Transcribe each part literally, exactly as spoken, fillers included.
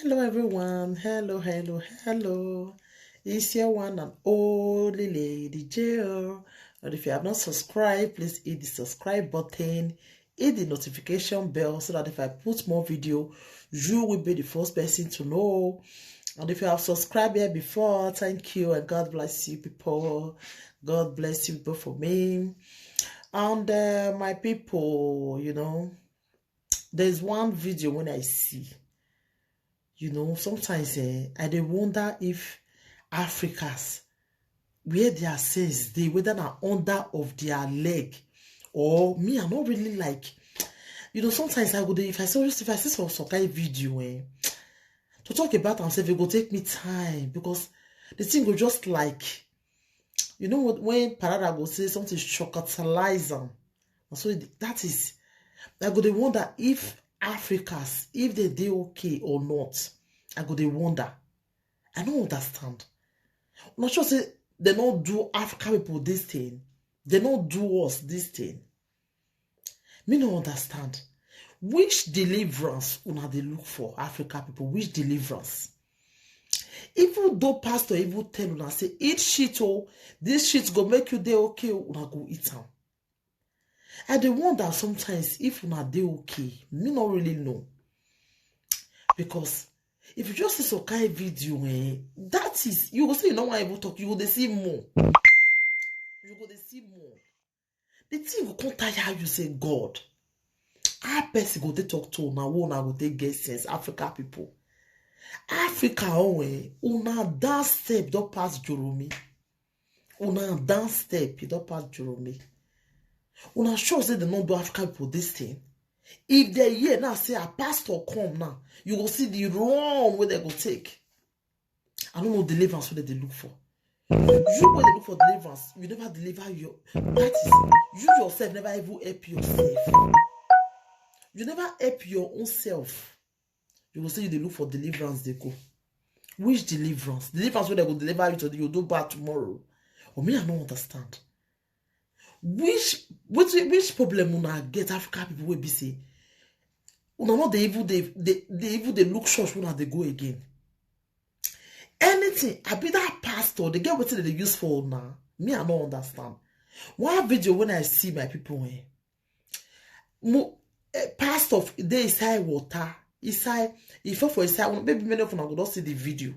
Hello, everyone. Hello, hello, hello. It's your one and only Lady J O. And if you have not subscribed, please hit the subscribe button, hit the notification bell so that if I put more video, you will be the first person to know. And if you have subscribed here before, thank you and God bless you, people. God bless you, people, for me. And uh, my people, you know, there's one video when I see, you know, sometimes eh, I dey wonder if Africans, where their sense dey, whether na under of their leg, or me, I no really like. You know, sometimes I go dey, if I see, if I see some, some kind video, eh, to talk about am sef, e go take me time because the thing go just like, you know what, when Parada go say something, shocatalize am. And so it- that is, I go dey wonder if Africans, if they dey okay or not. I go dey wonder. I no understand. Una sure say they no do African people this thing. They no do us this thing. Me no understand. Which deliverance una dey look for, African people? Which deliverance? Even though pastor even tell una say eat shit, oh, this shit go make you dey okay, una go eat am. I dey wonder sometimes if una dey okay. Me no really know. Because if you just see some kind video, eh, that is, you go say you no wan even talk, you go dey see more. You go dey see more. The thing go come tire you, say, "God, how person go dey talk to una, wey una go take get sense, Africa people?" Africa own, eh, una down step don pass Joromi. Una down step, e don pass Joromi. Una sure say they no do Africa people this thing? If they hear now say a pastor come now, you go see the wrong way they go take. I don't know deliverance wey they dey look for. You wey dey look for deliverance, you never deliver your, that is, you yourself never even help yourself. You never help your own self. You go say you dey look for deliverance, dey go. Which deliverance? Deliverance wey they go deliver you today, you do bad tomorrow. Or me, I no understand. Which which which problem una get, Africa people, wey be say una no dey even dey dey dey even dey look church wey una dey go again? Anything, I be that pastor, they get wetin they dey use for una. Me, I no understand. One video when I see, my people, eh, mo, eh, pastor f- dey inside water, inside, he fall for inside. Maybe many of una go don see the video.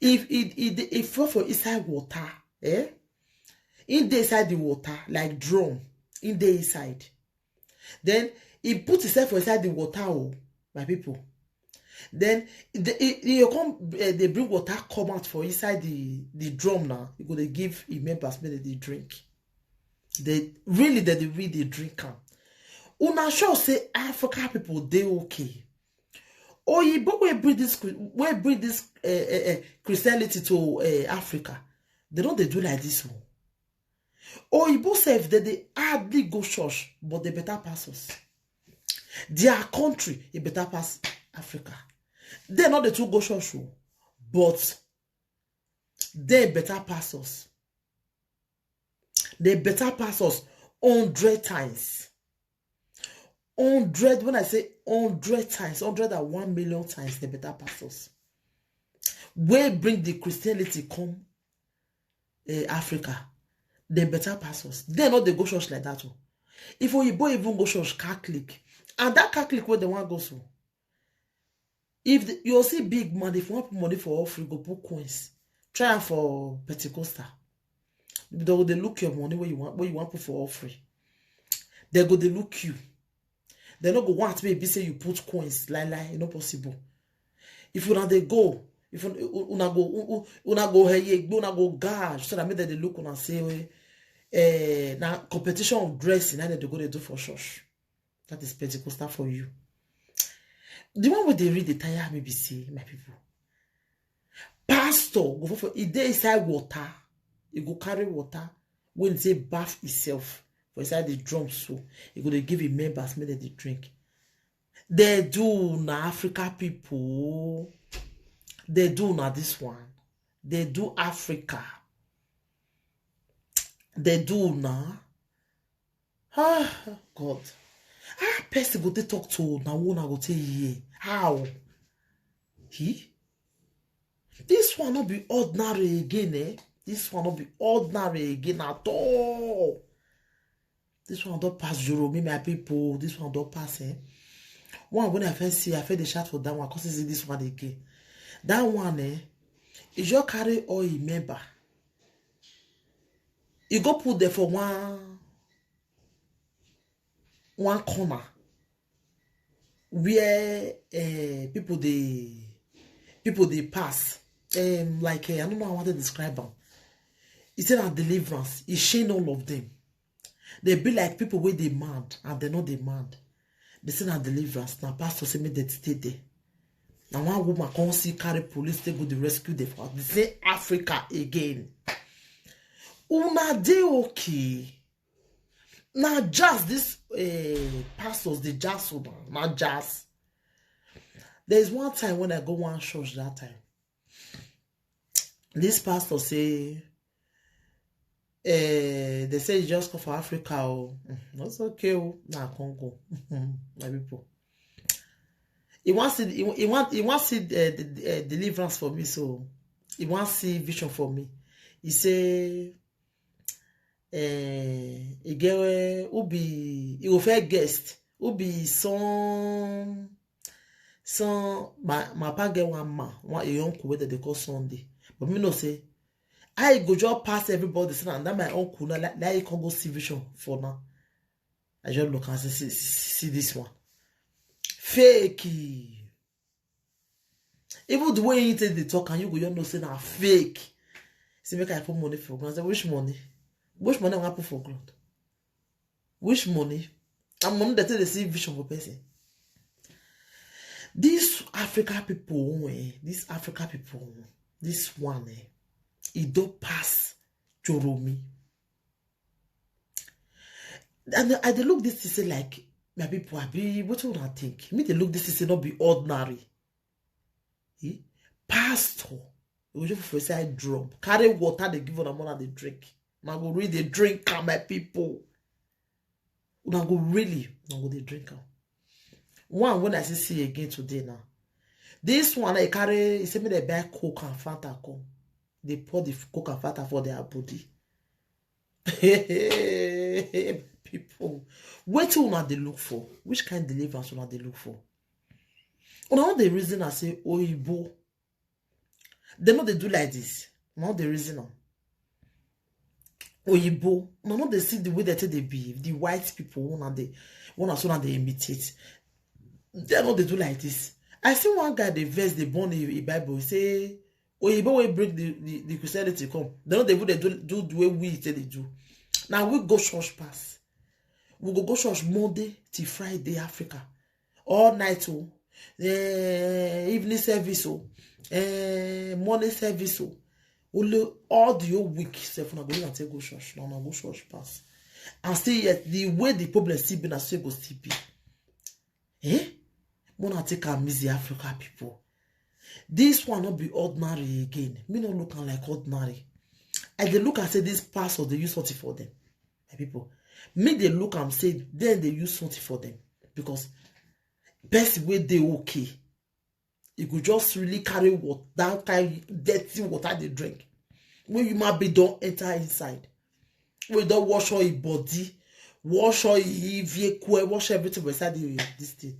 If he he dey- he fall for inside water, eh, he dey inside the water like drum. He dey inside. Then he put himself for inside the water, oh, my people. Then the, he, he come, eh, they bring water come out for inside the the drum now. You go dey give him members make they dey drink. They really, they dey really dey drink am. Una sure say African people dey okay? Oyibo wey bring this Chri- wey bring this eh, eh, eh, Christianity to eh, Africa, they no dey do like this one. Oyibo sef, they dey hardly go church, but they better pass us. Their country, e better pass Africa. They no dey too go church, oh, but they better pass us. They better pass us hundred times. Hundred, when I say hundred times, hundred and one million times, they better pass us. Wey bring the Christianity come eh, Africa, they better pass us. They no dey go church like that, oh. If Oyibo even go church Catholic, and that Catholic wey they wan go so, if the, you see big man, if you wan put money for offering, go put coins. Try am for Pentecostal. They go dey look your money wey you want, wey you wan put for offering. They go dey look you. They no go want make e be say you put coins. Lie lie, e no possible. If una dey go, if un- u- una go u- u- una go heye gbe, una go gouge, so that make dem dey look una say, eh, eh, na competition of dressing na dem dey go dey do for church. That is Pentecostal for you. The one wey dey read dey tire me be say, my people, pastor go for, for e dey inside water, e go carry water wey e take baff himself for inside the drum, so e go dey give him members make dem dey drink. They do na Africa people. They do na this one. They do Africa. They do na. Ah, God. Ah, person go dey talk to na one I go tell you. How? He? This one no be ordinary again, eh? This one no be ordinary again at all. This one don pass Joromi, my people. This one don pass, eh? One when I first see, I first dey shout for that one, 'cause I see this one again. That one, eh? E just carry all e member. E go put there for one, one corner where, eh, people dey, people dey pass. Um, like, eh, I don't know how I want to describe am. E say na deliverance. E shame all of them. They be like people wey dey mad and they no dey mad. They say na deliverance. Na pastor say make dem stay there. Na one woman come see carry police take go dey rescue them for the same Africa again. Una dey okay? Na jazz this, eh, pastors dey jazz una. Na jazz. There is one time when I go one church that time. This pastor say, eh, they say you just come for Africa, oh. Mm, that's okay, oh. Nah, I can't go. My people. He wants to, he, he want, he wants to, uh, the, uh, deliverance for me, so he wants to see vision for me. He say, eh, he get, eh, who be, he go fair guest, who be some, some, my, my pa get one man, one a young uncle wey dem dey call Sunday. But me no say, I go just pass everybody, say, "Nah, that my uncle, now, like, like, he can go see vision for now." I just look and say, "See, see, see this one." Fake. Even the way he take dey talk, and you go, you know, say na fake. Say, "Make I put money for ground." I say, "Which money? Which money I wan put for ground? Which money?" And money that dey see vision for person. These Africa people, eh, these Africa people, this one, eh, e don pass Joromi. And I dey look this thing say, like, my people, I be, what do I think? Me dey look this thing say no be ordinary. Eh? Pastor, you go just for inside drum, carry water, they give una money, they drink. Now go read, they drink am, my people. Una go really, una go dey drink am. One when I see, see again today now. This one, I carry, he say me they buy Coke and Fanta come. They pour the Coke and Fanta for their body. People, wetin una dey look for? Which kind deliverance una dey look for? Una no dey reason and say, "Oyibo, they no dey do like this." Una no dey reason am. Oyibo, una no dey see the way they take dey behave. The white people, una dey, una so una dey imitate. They no dey do like this. I see one guy dey vex, dey burn the, the Bible, say, "Oyibo wey bring the, the, the Christianity come, they no dey even dey do, do the way we take dey do." Now we go church pass. We go go church Monday till Friday, Africa. All night, oh. Eh, evening service, oh. Eh, morning service, oh. Only all the whole week, sef, una go use am take go church. Now una go church pass. And still yet, the way the problem still be, na so e go still be. Eh? Una take am easy, Africa people. This one no be ordinary again. Me no look am like ordinary. I dey look and say this pastor dey use something for them. My people, me dey look am say then they use something for them, because person wey dey okay, e go just really carry water, that kind dirty water they drink. When you might be don't enter inside, we don't wash all your body, wash all your vehicle, wash everything beside the, this thing.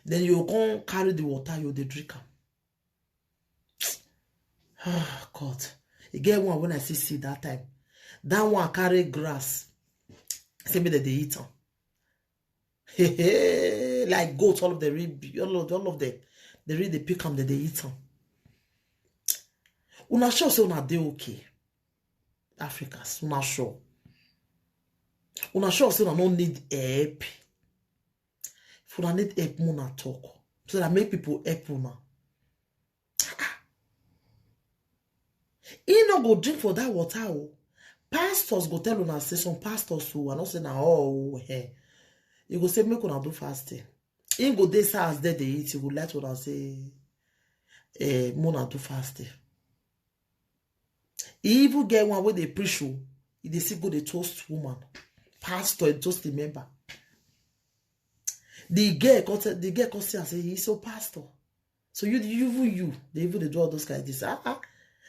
Then you come carry the water, you dey drink am. Ah, God. E get one when I see, see that time. That one carry grass. Say me that they eat am. Like goat, all of them, really be- all of, all of them, they really dey pick am, that they eat am. Una sure say una dey okay? Africans, una sure? Una sure say una no need help? If una need help, una talk, so that make people help una. He no go drink for that water, oh. Pastors go tell una say, some pastors, oh, I no say na all, oh, eh. You go say, "Make una do fasting." He go dey say as they dey eat, he go let una say, eh, "Make una do fasting." He even get one wey dey preach, oh. He dey still go dey toast woman. Pastor, he toast the member. The girl come tell, the girl come see and say, "He's so pastor." So you, you, even you, they even dey do all those kind of things. Ah, ah.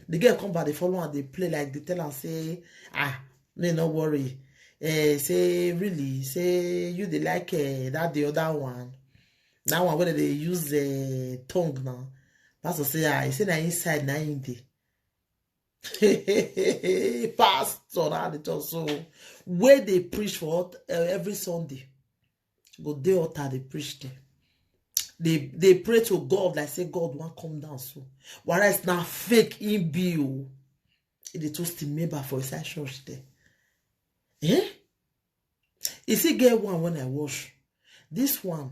The girl come back, they follow and they play like they tell and say, ah, may not worry. Eh, say really, say you dey like eh, that the other one. That one where they use the tongue now. Pastor say, ah, he say na inside na in dey. Pastor na the church so where they preach for uh, every Sunday. Go dey altar dey preach there. They they pray to God like say God wan come down so. Whereas na fake in be o. E dey toast the member for inside church there. Eh? E still get one when I watch. This one,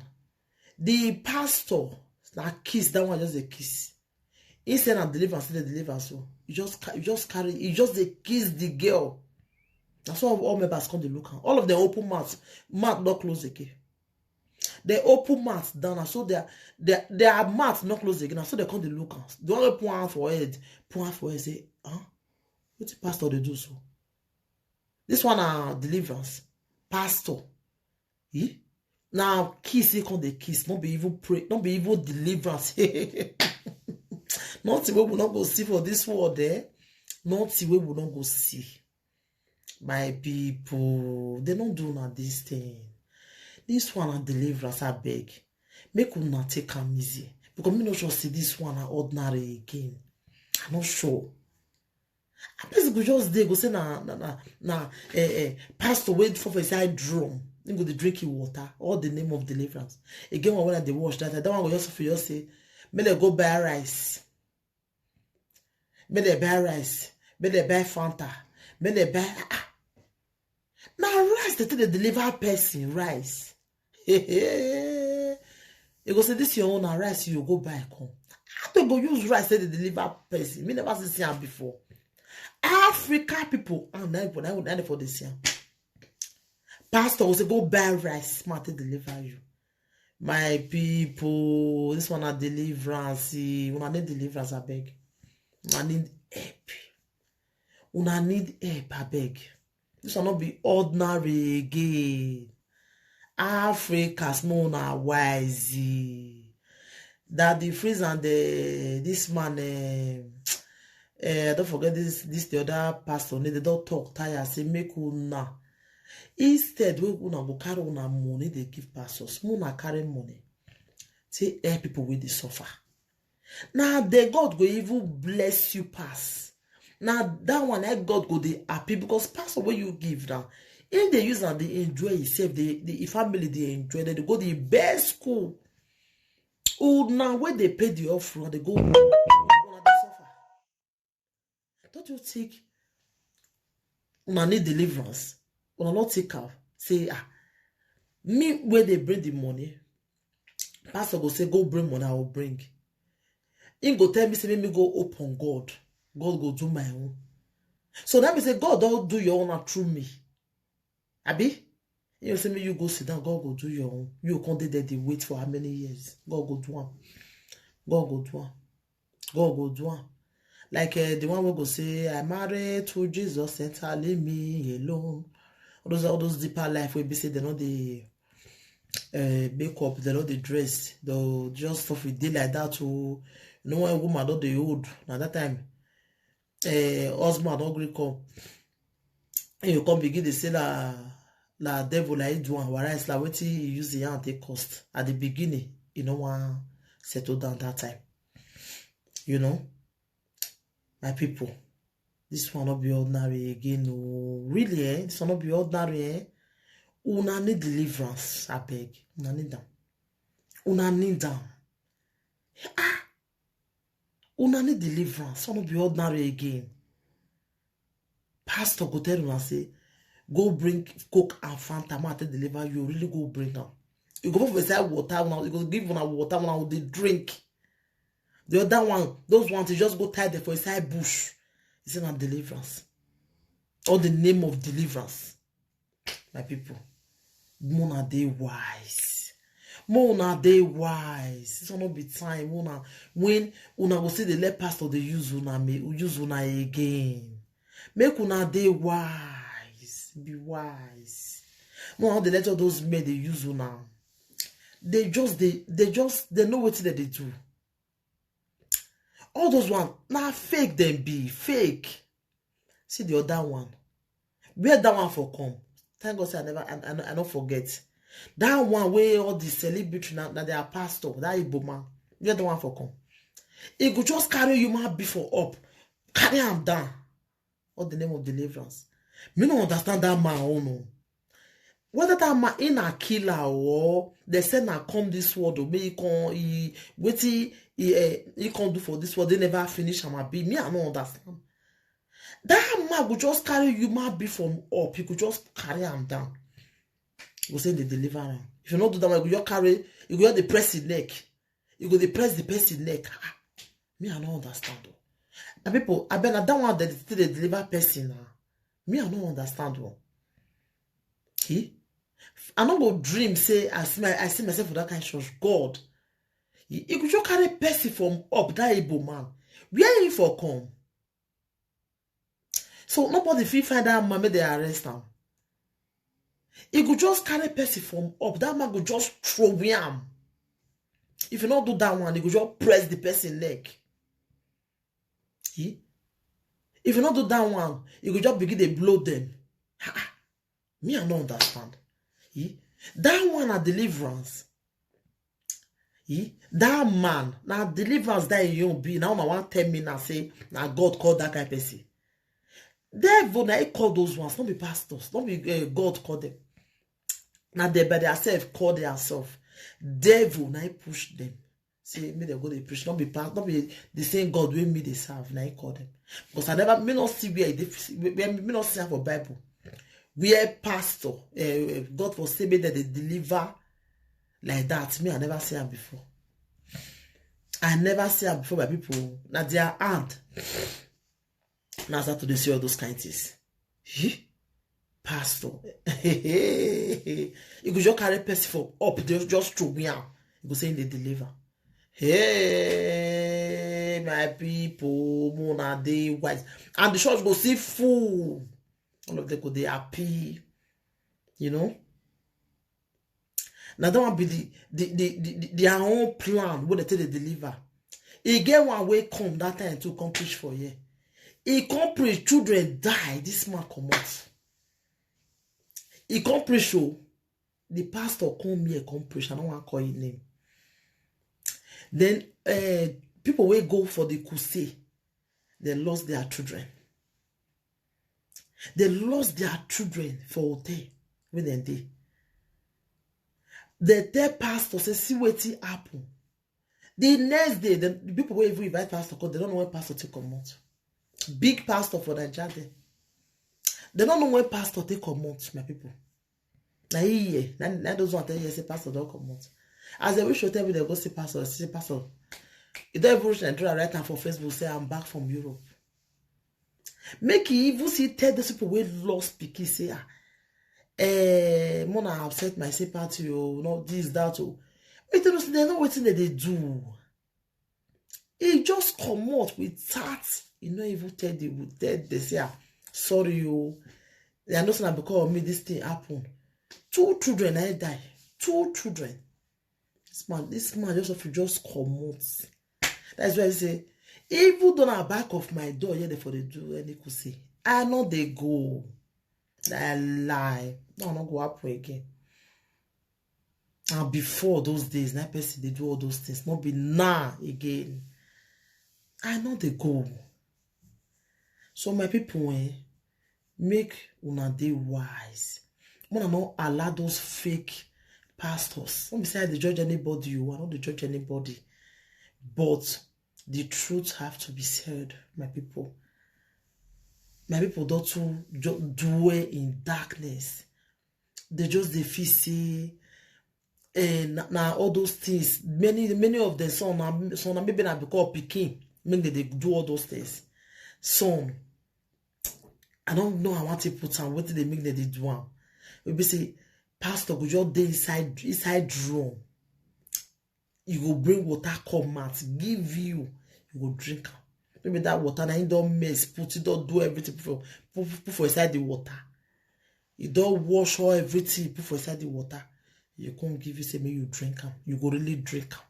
the pastor na kiss, that one just a kiss. He said na deliverance, he dey deliver so. You just ca- you just carry, you just dey kiss the girl. That's why all members come dey look am. All of them open mouth, mouth not close again. They open mouth down, and so their their their mouth not close again. And so they come dey look am. The one wey put hand for head, put hand for head, say, huh? What the pastor dey do so? This one na deliverance. Pastor. Eh? Now kiss he come dey kiss, not be even pray, not be even deliverance. Nothing wey we not go see for this world, eh? Nothing wey we not go see. My people, they don't do na this thing. This one na deliverance, I beg. Make una take am easy. Because me not sure see this one na ordinary again. I'm not sure. A person go just dey go say na na na na eh, eh, pastor wey fall for inside drum. He go dey drink him water. All the name of deliverance. Again, one when I dey watch that, that one go just for you say, make dem go buy rice. Make dem buy rice. Make dem buy Fanta. Make dem buy ah, ah. Na rice dey take dey deliver person rice. You go say this your own na rice you go buy come. How they go use rice take dey deliver person? Me never see see am before. Africa people, ah, na na na for dey see am. Pastor go say go buy rice, smart take deliver you. My people, this one na deliverance. Eh, una need deliverance, I beg. Una need help. Una need help, I beg. This one not be ordinary again. Africans, no, na wise. That the freeze and the this man, eh, eh, I don't forget this this the other pastor. They don't talk tire. Say make una instead we una go carry una money they give pastors. Una carry money. Say help people with the suffer. Now the God go even bless you pass. Now that one, eh, God go dey happy because pastor wey you give now, if they use and they enjoy himself, the the family they enjoy, they go the best school. Oh, now where they pay the offering, they go. Una dey suffer. Don't you think una need deliverance? Una not take am. Say ah, me where they bring the money. Pastor go say go bring money, I will bring. He go tell me say make me go open God. God go do my own. So that means say God don't do your own through me. Abi? You say me you go sit down, God go do your own. You can't dey there dey wait for how many years? God go do am. God go do am. God go do am. Like uh, the one we go say, I married to Jesus and leave me alone. All those all those deeper life will be say they know the uh, makeup, they know the dress, they'll just stuff it day like that. To you know when woman don't they old now that time, uh, husband don't agree come. And you come begin to say that la devil like do and whereas like what he use the hand take cost at the beginning, you know one settle down that time. You know, my people, this one not be ordinary again. No, really, eh? This one not be ordinary, eh? Una need deliverance, I beg. Una need them. Una need them. Ah, una need deliverance. This one not be ordinary again. Pastor go tell una say, go bring Coke and Fanta, man, take deliver you. Really go bring am. You go put for inside water, una, you go give una water, una will dey drink. The other one, those ones, you just go tie them for inside bush. It's not deliverance. Or the name of deliverance. My people, more una dey wise. More una dey wise. This one not be time. Una when una go see the let pastor they use una me use una again. Make una dey wise. Be wise. More how they let all those men they use una. They just they they just they know what they, they do. All those one na fake dem be, fake. See the other one. Where that one for come? Thank God say I never, I, I, I no forget. That one wey all the celebrity na, na their pastor, that Igbo man. Where that one for come? He go just carry human being for up, carry am down. What the name of deliverance? Me no understand that man own o. Whether that man in a killer or they say na come this world o, make he come, he, wetin he, eh, he come do for this world, they never finish am abi. Me, I no understand. That man go just carry human being from up, he go just carry am down. He go say they deliver am. If you no do that one, you go just carry, you go just dey press his neck. You go dey press the person neck. Ah, me, I no understand o. And people, I bet na that one that still dey deliver person na. Me, I no understand o. Okay? I no go dream say I see my, I see myself for that kind of church. God. He, he go just carry person from up, that Igbo man. Where he for come? So nobody fit find that man, make they arrest am. He go just carry person from up. That man go just throw am. If you no do that one, he go just press the person neck. He? If you no do that one, he go just begin dey blow them. Ha, ah. Me, I no understand. He? That one na deliverance. He? That man, na deliverance that he own be. Now una wan tell me now say na God call that kind person. Devil na he call those ones, no be pastors, no be, eh, God call them. Na they by themselves call themselves. Devil na he push them. Say make dem go dey preach, no be pa-, no be the same God wey me dey serve na he call them. Because I never, me no see where he dey, where me no see am for Bible. Where pastor, eh, God for say make dem dey deliver like that. Me, I never see am before. I never see am before, my people. Na their hand. Now I start to dey see all those kind things. He? Pastor. He go just carry person for up, they just throw me out. He go say they deliver. Hey, my people, una dey wise. And the church go see full. All of them go dey happy. You know? Now that one be the, the, the, the, the, their own plan wey they take dey deliver. E get one wey come that time to come preach for here. He come preach, children die. This man comot. He come preach, so the pastor come here, come preach. I no wan call him name. Then, eh, people wey go for the crusade, they lost their children. They lost their children for hotel wey dem dey. They tell pastor say, "See wetin happen." The next day, the, the people wey even invite pastor come, they don't know when pastor take comot. Big pastor for Naija dem. They don't know when pastor take comot, my people. Na he hear, na, na those one tell you say pastor don comot. As they wish to tell me they go see pastor, see pastor. E don even reach Nigeria right now for Facebook say, "I'm back from Europe." Make he even see tell those people wey lost pikin say, "Ah, eh, mona upset my sympathy o, not this, that o." Make they know say they know wetin they dey do. He just comot with that. He no even tell the, tell the say, "Ah, sorry o. I know say na because of me this thing happen." Two children na die. Two children. This man, this man just have to just comot. That's why I say, even though na back of my door, yeah, they for dey do any kusi, I no dey go. I lie. No, no go happen again. And before those days, na person dey do all those things. Not be now again. I no dey go. So my people, eh, make una dey wise. Una no allow those fake pastors. Don't be say I dey judge anybody. You are not dey judge anybody, but the truth have to be said, my people. My people don't too ju-, dwell in darkness. They just dey feel say, eh, na, na all those things. Many, many of them, some na, some na maybe na because of pikin, make they dey do all those things. Some, I don't know how to put am, wetin dey make them dey do am. We be say, pastor go just dey inside, inside room. You go bring water come out, give you, you go drink am. Maybe that water, na him don mess, put it, don do everything, put for, put, put for inside the water. You don wash all everything, put for inside the water. You come give you, say, "Make you drink am." You go really drink am.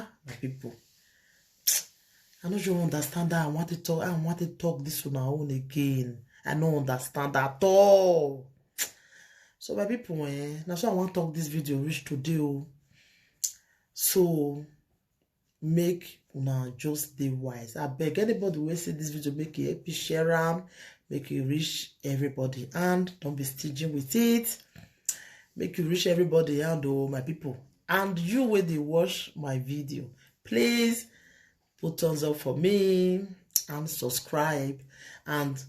Ah, my people. I no just understand that. I want to talk. I want to talk this on our own again. I no understand at all. So my people, eh, na so I want talk this video reach today. Oh. So make una just dey wise. I beg anybody wey see this video, make e help you share am, make e reach everybody, and don't be stingy with it. Make e reach everybody hand, oh my people. And you wey dey watch my video, please put thumbs up for me and subscribe. And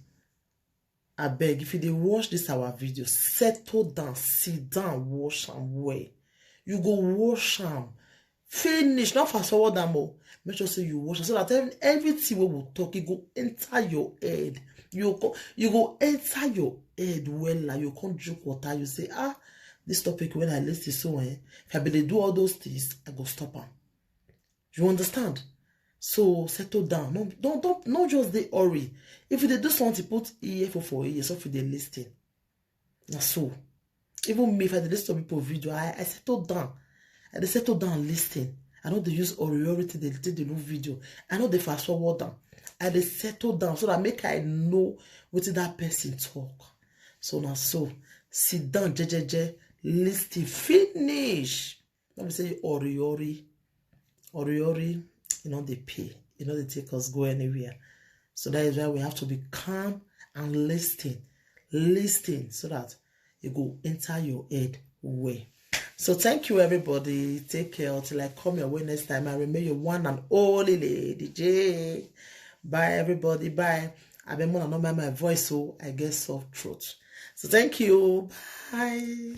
I beg, if you dey watch this our video, settle down, sit down, watch am well. You go watch am finish, not fast forward am o. Make sure say you watch am so that ev- everything wey we talk, e go enter your head. You go, you go enter your head well. Like you come drink water, you say, ah, this topic when I listen so, eh, if I be dey do all those things, I go stop am. You understand? So settle down. No, don't, don't, no just dey hurry. If you dey do something, put earphone for ear, so if you dey listen. Na so. Even me, if I dey listen to people video, I, I settle down. I dey settle down, listen. I no dey use ori ori take dey take dey look video. I no dey fast forward am. I dey settle down so that make I know wetin that person talk. So na so. Sit down, jejeje, listen, finish. Let me say ori ori. Ori ori, you know they pay. You know they take us go anywhere. So that is why we have to be calm and listen. Listen so that it go enter your head well. So thank you, everybody. Take care until I come your way next time. I remain your one and only Lady J. Bye, everybody. Bye. I been wanna know my, my voice, so I get soft throat. So thank you. Bye.